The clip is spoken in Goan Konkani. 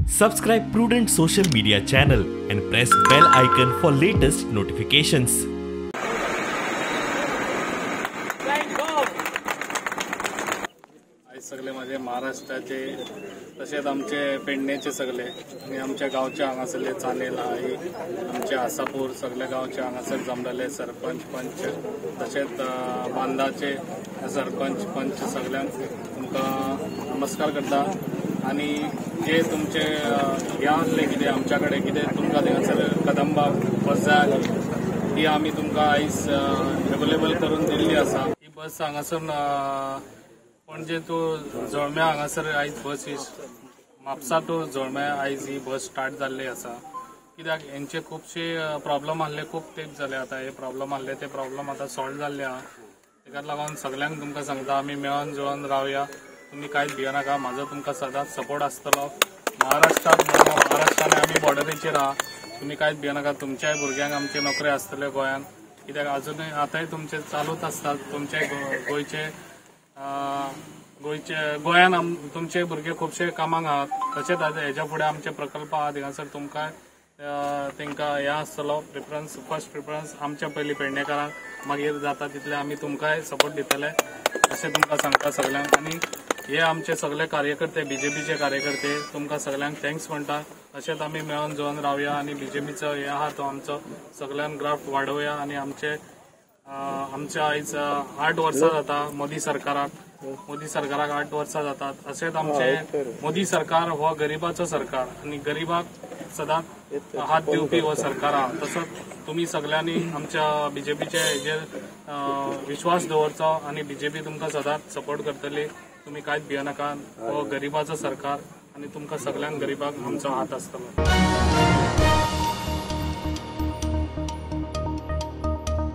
Subscribe Prudent Social Media channel and press bell icon for latest notifications. आयज सगळे माझे महाराष्ट्राचे तशेंच आमचे पेडणेचे सगळे आनी आमच्या गांवचे हांगासरले चानेल आई आमचे आसापूर सगळे गांवचे हांगासर जमलेले सरपंच पंच तशेंच बांदाचे सरपंच पंच सगळ्यांक तुमकां नमस्कार करता. आनी जे तुमचे हे आसले कितें आमच्या कडेन कितें तुमकां थंयसर कदंबा बस जाय आसली ती आमी तुमकां आयज अवेलेबल करून दिल्ली आसा. ही बस हांगासर पणजे टू जळम्या हांगासर आयज बस ही म्हापसा टू जळम्या आयज ही बस स्टार्ट जाल्ली आसा. कित्याक हेंचे खुबशे प्रॉब्लम आहले, खूब तेंप जाले आतां हे प्रॉब्लम आहले, ते प्रॉब्लम आतां सॉल्व जाल्ले आहा. तेकाच लागून सगळ्यांक तुमकां सांगता आमी मेळोन जुळोन रावया, तुमी कांयच भियेनाका, म्हाजो तुमकां सदांच सपोर्ट आसतलो. महाराष्ट्रांत महाराष्ट्रान आमी बॉर्डरीचेर आहा, तुमी कांयच भियेनाका, तुमच्याय भुरग्यांक आमचे नोकरी आसतल्यो गोंयांत. कित्याक अजुनूय आतांय तुमचे चालूच आसतात, तुमचे गोंयचे गोंयचे गोंयान तुमचे भुरगे खुबशे कामाक आहात. तशेंच आतां हेज्या फुडें आमचे प्रकल्प आहा थिंगासर तुमकां तांकां हें आसतलो प्रिफरन्स, फर्स्ट प्रिफरन्स आमच्या पयलीं पेडणेकारांक, मागीर जाता तितले आमी तुमकांय सपोर्ट दितले अशें तुमकां सांगता सगळ्यांक. आनी हे आमचे सगळे कार्यकर्ते बीजेपीचे कार्यकर्ते तुमकां सगळ्यांक thanks म्हणटा. तशेंच आमी मेळोन जुळोन रावया आनी बीजेपीचो हे आहा तो आमचो सगळ्यान ग्राफ वाडोवया. आनी आमचे आमच्या आयज 8 वर्सां जाता मोदी सरकाराक, मोदी सरकाराक 8 वर्सां जातात. अशेंच आमचे मोदी सरकार हो गरिबाचो सरकार आनी गरिबाक सदांच हात दिवपी हो सरकार आहा. तसोच तुमी सगळ्यांनी आमच्या बीजेपीचे हेजेर विश्वास दवरचो आनी बीजेपी तुमकां सदांच सपोर्ट करतली. तुमी कांयच भियेनाका, हो गरिबाचो सरकार आनी तुमकां सगळ्यांक गरिबाक आमचो हात आसतलो.